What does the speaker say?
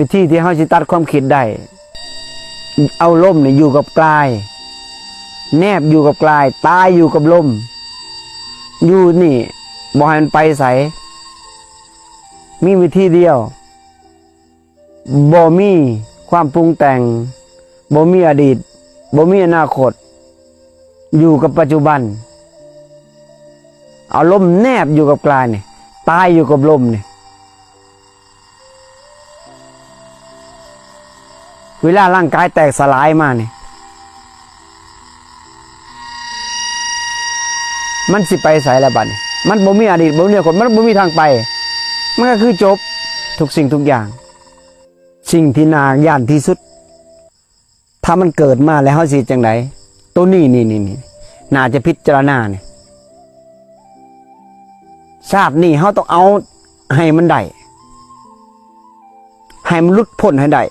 ວິທີທີ່ເຮົາຊິຕັດຄວາມຄິດໄດ້ ເອົາລົມນີ້ຢູ່ກັບກາຍ, ແນບຢູ່ກັບກາຍ, ຕາຍຢູ່ກັບລົມ. ຢູ່ນີ້ບໍ່ໃຫ້ມັນໄປໃສ. ມີວິທີດຽວ. ບໍ່ມີຄວາມປຸງແຕ່ງ, ບໍ່ມີອະດີດ, ບໍ່ມີອະນາຄົດ, ຢູ່ກັບປັດຈຸບັນ. ເອົາລົມແນບຢູ່ກັບກາຍນີ້, ຕາຍຢູ່ກັບລົມນີ້. ເວລາຮ່າງກາຍແຕກສະຫຼາຍມານີ້ ມັນຊິໄປໃສລະບັດນີ້? ມັນບໍ່ມີອະດີດ, ບໍ່ມີອະນາຄົດ, ມັນບໍ່ມີທາງໄປ. ມັນກໍຄືຈົບທຸກສິ່ງທຸກຢ່າງ. ສິ່ງທີ່ໜ້າຢ້ານທີ່ສຸດ, ຖ້າມັນເກີດມາແລ້ວເຮົາຊິເຮັດຈັ່ງໃດ? ໂຕນີ້ ນີ້ ນີ້ ນີ້ ໜ້າຈະພິຈາລະນານີ້. ຊາດນີ້ເຮົາຕ້ອງເອົາໃຫ້ມັນໄດ້, ໃຫ້ມັນຫຼຸດພົ້ນໃຫ້ໄດ້.